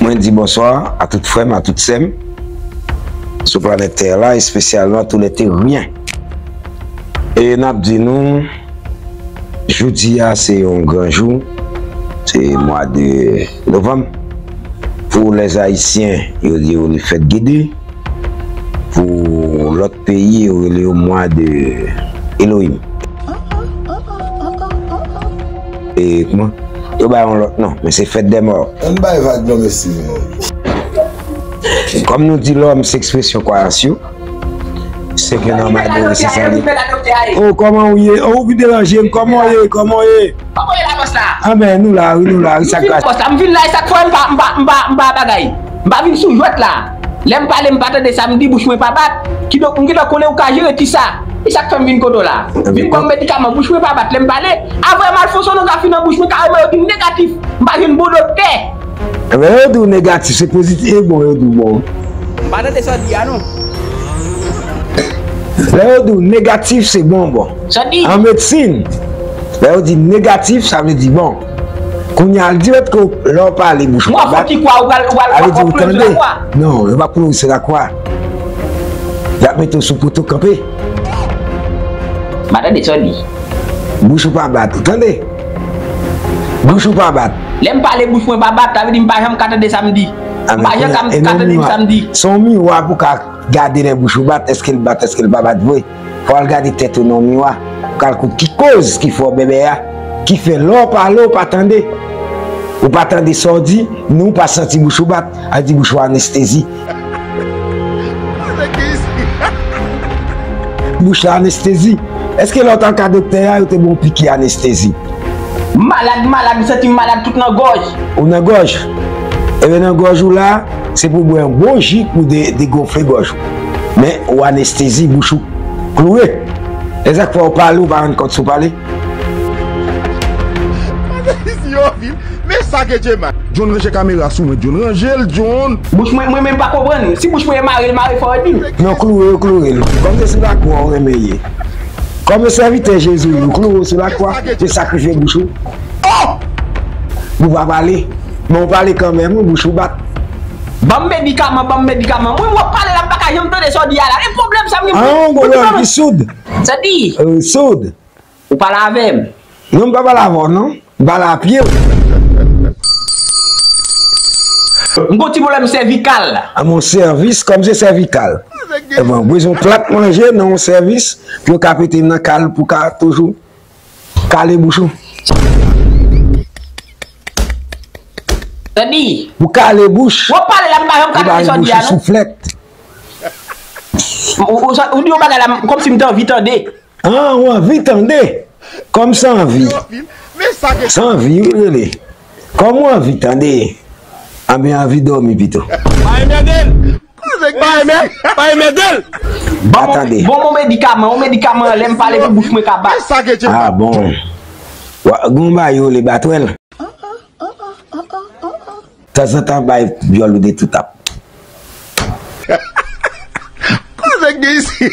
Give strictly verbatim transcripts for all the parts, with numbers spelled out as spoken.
Mwen di bonswa a tout frè m, a tout sè m sou planèt tè la, espesyalman tou lè teryen. E n ap di nou, jodi a se yon gran jou, se mwa de novanm. Pou lèzayisyen, yo di yo li fèt Gede. Pou lòt peyi, yo rele yo mwa de Elohim. E kòman? Yo ba yon lòt non, men se fèt dè mò. Ann bay vag non, mesye. Kòm nou di, lòm se ekspresyon kwayans yo. Se ke nan madre se sa li. Oh, kòman ou ye? Oh, ou ki deranje m? Kòman ou ye? Kòman ou ye? Kòman w ye la, bòs la? Anben, nou la wi, nou la wi, sa k pase? Bòs la, m vin la, e sa k fè m pa, m pa, m pa, m pa bagay. M pa vin sou jwèt la. Lè m pale, m pa tande sa m di, bouch mwen pa bat. Kidonk, m gentan konnen ou ka jere ti sa. E sa k fè m vin kote w la. Vin ban m medikaman, bouch mwen pa bat lè m pale. Avè m al fè sonografi nan bouch mwen, kareman yo di m negatif. M pa jwenn bon doktè. Ebyen, yo di w negatif, se pozitif, e bon, yo di w bon. M pa tande sa w di a non. Lè yo di w negatif, se bon, bon. Sa di? An medsin, lè yo di negatif, sa vle di bon. Kounye a, l dirèt ke lè w pale, bouch ou pa bat, sa vle di ou tande. Non, yo p ap plonje lakwa. Y ap mete w sou poto kanpe. M pa tande sa w di. Bouch ou pa bat, ou tande? Bouch ou pa bat. Lè m pale, bouch mwen pa bat, sa vle di m pa janm ka tande sa m di. M pa janm ka, ka tande sa m di. Se yon miwa pou w ka gade lè bouch ou bat, èske l bat, èske l pa bat vre. Fò w al gade tèt ou nan yon miwa. Ou ka al koute ki koz ki fè w bèbè a, ki fè lè w pale, w pa tande. Ou pa tande sa w di, ni w pa santi bouch ou bat, a di bouch ou anestezi. Bouch la anestezi. Èske lè w t al ka doktè a, yo te ba w piki anestezi? M malad, m malad, m santi m malad tout nan gòj. Ou nan gòj? Ebyen, nan gòj ou la, se pou w bwè yon bon ji pou de, degonfle gòj ou. Men, ou anestezi, bouch ou kloure. E sa k fè w pale, ou pa rann kont si w pale. Men sa ke Djema. John, ranje kamera sou mwen, John. Ranje l, John. Bouch mwen, mwen menm pa konprann. Si bouch mwen mare, l mare fò, epi. Non, kloure, kloure l. Kòm se sou lakwa w renmen ye. Kòm se sèvitè Jezi, ou kloure sou lakwa, te sakrifye bouch ou. Oh! Ou pa pale. Men ou pale kanmenm, wi, bouch ou bat. Ban m medikaman, ban m medikaman. Mwen, mwen pale la, m pa ka janm tande sa w di a la. E pwoblèm sa m gen. Ah, ou gen lòrèy ki soud. Sa di? Euh, soud. Ou pale avè m. Non, m pa pale avè w, non. M pale a pye w. M gon ti pwoblèm sèvikal. A mon sèvis, kòm se sèvikal. Ebyen, bezwen plat manje nan yon sèvis, pou yo ka pete m nan kal pou ka toujou kale bouch ou. Tande. Pou kale bouch. W ap pale la, m pa janm ka tande sa w di a, non. Souflèt. Ou, ou, ou di yon bagay la, kòmsi m te anvi tande. Ah, ou anvi tande? Kòm sa anvi. Sa anvi, wi, rele. Kòm ou anvi tande, anben anvi dòmi pito. Pa enmède l. Pa enmè, pa enmède l. Ban m, ban m yon medikaman, yon medikaman lè m pale pou bouch mwen ka bat. Ah bon. Wa, gon bagay yo rele batwèl. Tanzantan bay vyòl ou de tout ap. Koze k gen isi?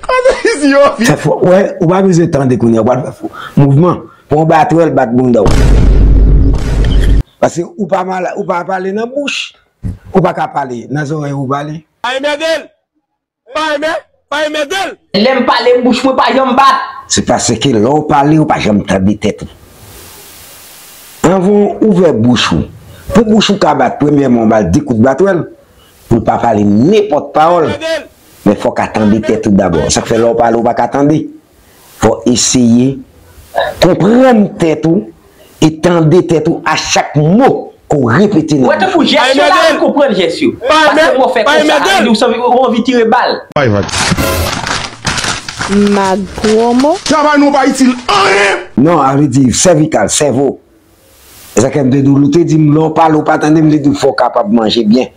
Koze isi yo fi. Fè fò, wè, ou pa bezwen tande kounye a, ou pral fè fò mouvman. Pran yon batwèl, bat bounda w. Paske ou pa mal, ou pa pale nan bouch, ou pa ka pale nan zòrèy ou pale. Pa enmède l. Pa enmè, pa enmède l. Lè m pale, bouch mwen pa janm bat. Se paske lè w pale, ou pa janm tande tèt ou. Anvan w ouvè bouch ou, pou bouch ou ka bat, premyèman, ou ba l de kout batwèl, pou l pa pale nenpòt pawòl. Men fò w ka tande tèt ou dabò. Sa k fè lè w pale, ou pa ka tande. Fò w eseye konprann tèt ou e tande tèt ou a chak mo ke w repete nan bouch ou. Wè tankou jès yo la, ou konprann jès yo. Paske mwen fè konsa, sa vle di ou santi ou anvi tire bal. Bay vag. Mag Promo. Travay nou pa itil anyen. Non, sa vle di sèvikal, sèvo. E sa k fè m te di w, ou te di m lè w pale ou pa tande, m te di w fò w kapab manje byen.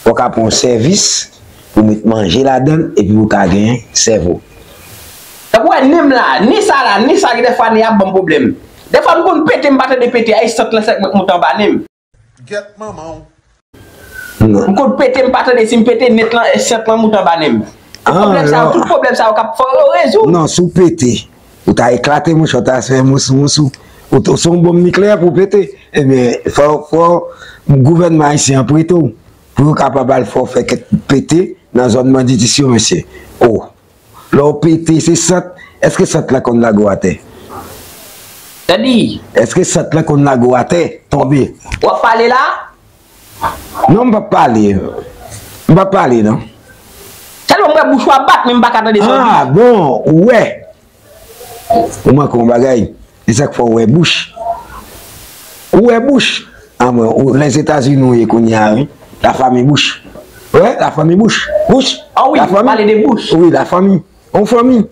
Fò w ka pran yon sèvis pou w met manje ladan l epi pou w ka genyen sèvo. Tankou wè nen m la, nen sa la, nen sa gen dèfwa nen ap ban m pwoblèm. Dèfwa m konn pete, m pa tande pete a, e sant lan sèk mwen k moute anba nen m. Gèt manman w. M konn pete, m pa tande si m pete, nèt lan, sant lan moute anba nen m. Pwoblèm sa yo, tout pwoblèm sa yo k ap fè yo rezoud. Non, si w pete, ou ta eklate mouchwa, ou ta fè mousou mousou. Ou, ou se yon bonm nikleyè pou pete. Ebyen, fò, fò gouvènman ayisyen an prete w pou yo kapab al fè w fè kèk pete nan zòn banditis yo, mesye. O, lè w pete, se sant, èske sant lan konn lage w atè? Tande. Èske sant lan konn lage w atè, tonbe? W ap pale la? Non, m p ap pale. M p ap pale, non. Sèlman m wè bouch ou ap bat, men m pa ka tande sa w di. Ah, bon, ou wè. Ou manke yon bagay. Se sa k fè w wè Bush. Ou wè Bush. Ah, mwen, ou, Lèzetazini ou ye kounye a, wi. Lafanmi Bush. Wè, lafanmi Bush. Bush. Ah wi, ou pale de Bush. Wi, lafanmi. On fanmi.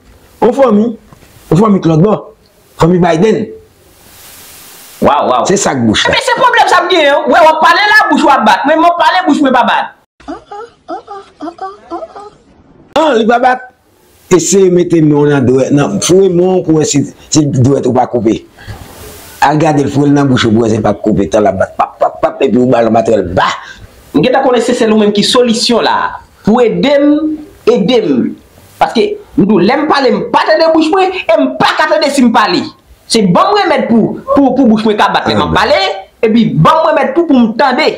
On fanmi. On fanmi k lòt bò. Fanmi Biden. Waw, waw. Se sa k Bush la. Ebyen, se pwoblèm sa m genyen, wi. Wè, w ap pale la, bouch ou ap bat. Mwen, m ap pale, bouch mwen pa bat. Ah, li pa bat. Eseye mete men w nan dwèt, nan, foure men w pou wè si, si dwèt ou pa koupe. Al gade l, foure l nan bouch ou pou wè si l pa koupe, tan l ap bat, pap, pap, pap, epi ou ba l yon batwèl, ba! M gentan konnen se sèl ou menm ki solisyon la. Pou ede m, ede m. Paske, m di w, lè m pale, m pa tande bouch mwen, e m pa ka tande si m pale. Se ban m remèd pou, pou, pou bouch mwen ka bat lè m ap pale, epi ban m remèd pou, pou m tande.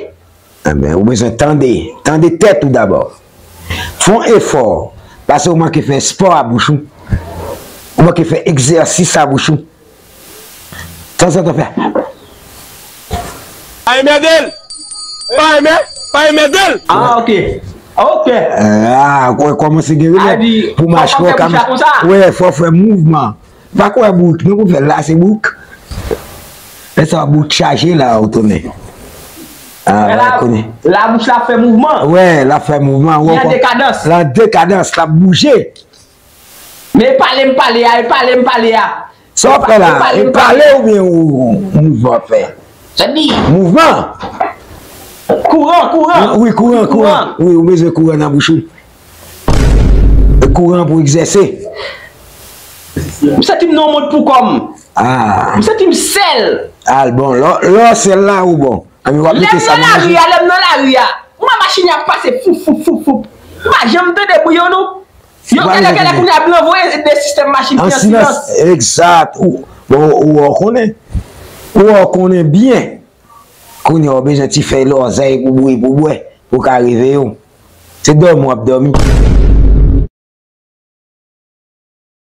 Enben, ou bezwen tande. Tande tèt ou dabò. Fè yon efò. Paske ou manke fè espò a bouch ou. Ou manke fè egzèsis a bouch ou. Tanzantan fè. Pa enmède l! Pa enmè-, pa enmède l! Ah, ok. Ok. Ah, kò-, kòmanse gen rilèt pou machwè w ka. Wè, fò w fè mouvman. Pa kwè bourik, non, pou fè la, se bourik. Lè sa bourik chaje la, ou tounen. Ah, la, konnen. La bouch la fè mouvman. Wè, la fè mouvman. Li an dekadans. La an dekadans, la bouje. Men pale m pale a, e pale m pale a. Sa w ap fè la? E pale oubyen ou mouvman w ap fè? Sa di? Mouvman. Kouran, kouran. Wi, kouran, kouran. Wi, ou bezwen kouran nan bouch ou. Kouran pou egzèse. M santi m nan yon mond pou kò m. Ah. M santi m sèl. Al bon, lè w sèl la, ou bon. Lè m nan lari a, lè m nan lari a, m wè machin y ap pase, foup, foup, foup, foup. M pa janm tande bri yo, non. Yo kèlè kèlè kounye a blan voye de sistèm machin ki an silans. Egzat. Ou, ou, ou wè w konnen. Ou wè w konnen byen. Kounye a w bezwen ti fèy lòzèy pou bouyi pou bwè, pou w ka reveye w. Se dòmi w ap dòmi.